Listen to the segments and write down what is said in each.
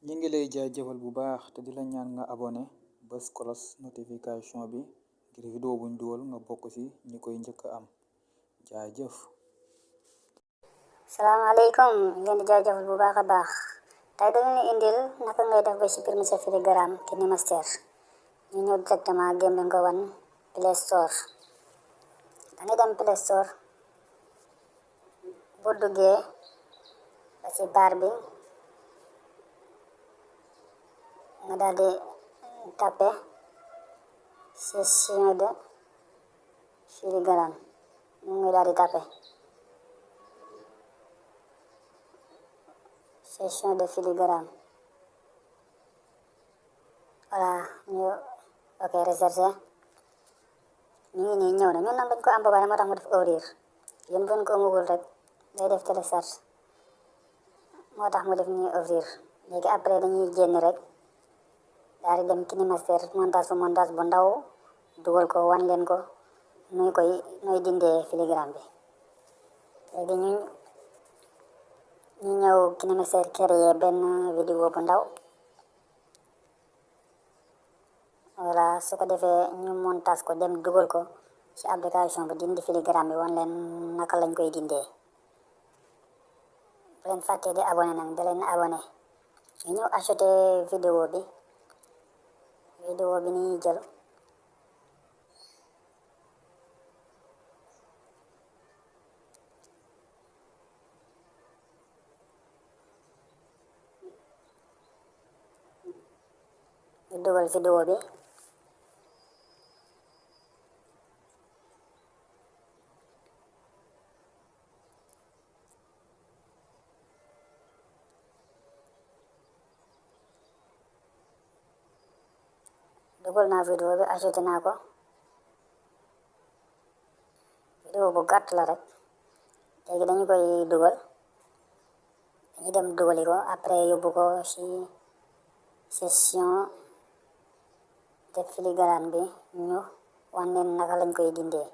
ñi ngi lay jaajëfal bu baax te di la ñaan nga abonné bés kolos notification bi ngir vidéo buñ dugal nga bokk ci ñi koy njëkk am jaajëf. salaamaaleykum ngeen di jaajëfal bu baax a baax tey dañu leen indil naka ngay def ba supprimer sa Telegram KineMaster. ñu ñëw directement game bi nga wan Play Store. da ngay dem Play Store boo duggee ba ci bar bi nga daal di tapé session de Telegram mu ngi daal di tapé session de Telegram. voilà ñu ok recherché ñu ngi nii ñëw na ñun nag dañ ko am ba pare moo tax mu def ouvrir yéen bu ko amagul rek day def télécharge moo tax mu def nii ouvrir léegi après dañuy génn rek daal di dem KineMaster montage bu ndaw dugal ko wan leen ko nuy dindee Telegram bi. léegi ñu ñëw KineMaster créer benn vidéo bu ndaw. voilà su ko defee ñu montage ko dem dugal ko ci application bi dindi Telegram bi wan leen naka lañ koy dindee. bu leen fàttee di abonné nag da leen abonné ñu ñëw acheté vidéo bi ni jël ñu dugal vidéo bi. dugal naa vidéo bi acheté naa ko vidéo bu gàtt la rek léegi dañu koy dugal dañuy dem dugali ko après yóbbu ko ci session de Telegram bi ñu wan leen naka lañ koy dindee.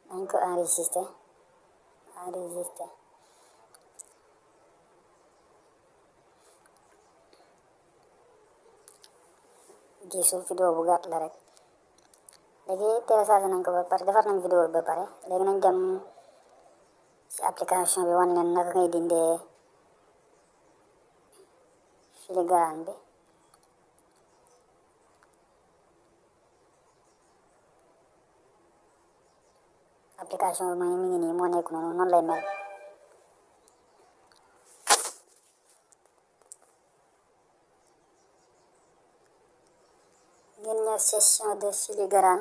nañ ko enregistré gisul vidéo bu gàtt la rek léegi téléchargé nañ ko ba pare defar nañ vidéo bi ba pare léegi nañ dem ci application bi wan leen naka ngay dindee Telegram bi. application bi mi ngi nii moo nekk noonu lay mel. ngeen ñëw session de Telegram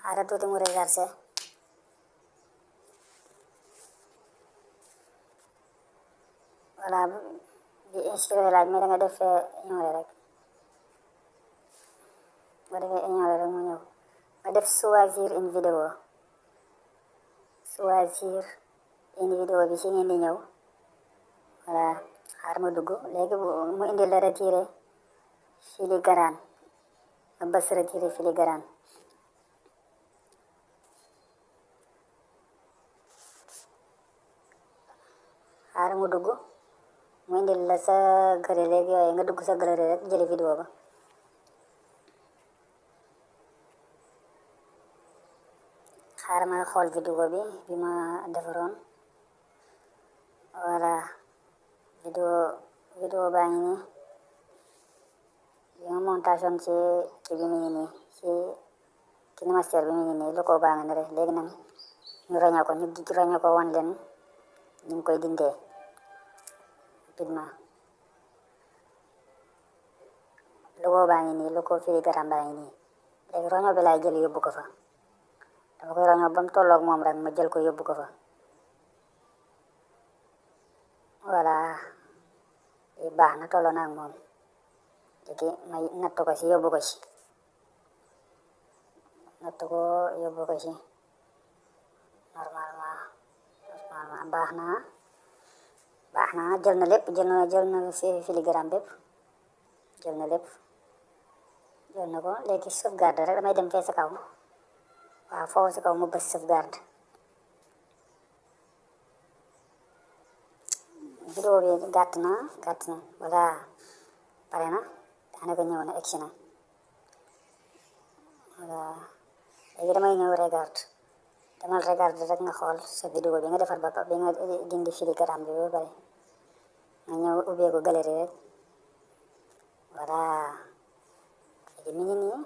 xaaral tuuti mu rechargé. voilà bi inscrire laaj mais da nga def ignorer rek nga defee ignorer rek mu ñëw nga def choisir une vidéo bi ci ngeen di ñëw. voilà xaar ma dugg léegi mu indi la retiré Telegram nga bës retiré Telegram. xaar mu dugg mu indi la sa galerie léegi yooyu nga dugg sa galerie rek jëli vidéo ba. xaar ma xool vidéo bi ma defaroon. voilà vidéo baa ngi nii bi ma montage woon ci kii bi mi ngi nii ci KineMaster bi mi ngi nii loko baa nga ne rek léegi nag ñu rañoo ko wan leen ñu ngi koy dindee rapidement. logo baa ngi nii loko Telegram baa ngi nii léegi roño bi laay jël yóbbu ko fa dama koy roño ba mu tolloog moom rek ma jël ko yóbbu ko fa. voilà baax na tolloo na ak moom léegi may natt ko ci yóbbu ko ci normalement baax na jël na lépp jël na ci Telegram bépp jël na lépp jël na ko léegi sauvegarde rek damay dem fee sa kaw waaw foofu si kaw mu bës sauvegarde vidéo bi gàtt na voilà pare na daanaka ñëw na egsi na voilà léegi damay ñëw regarde demal regarde rek nga xool sa vidéo bi nga defar ba bi nga dindi filigrane bi ba pare nga ñëw ubbeeku galerie rek voilà léegi mi ngi nii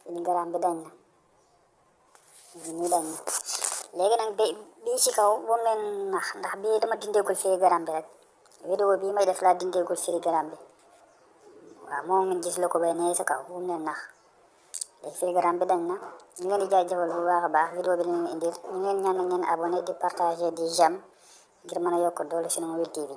filigrane bi dañ na mi ngi nii dañ na léegi nag bii ci kaw bu mu leen nax ndax bii dama dindeegul filigrane bi rek vidéo bii may def laa dindeegul filigrane bi waaw moo ngeen gis la ko bay nee sa kaw bu mu leen nax léegi filigrane bi dañ na ñu ngeen di jaajëfal bu baax a baax vidéo bi leen indil ñu ngeen ñaan ngeen abonné di partager di j'aime ngir mën a yokk doole Senemobile TV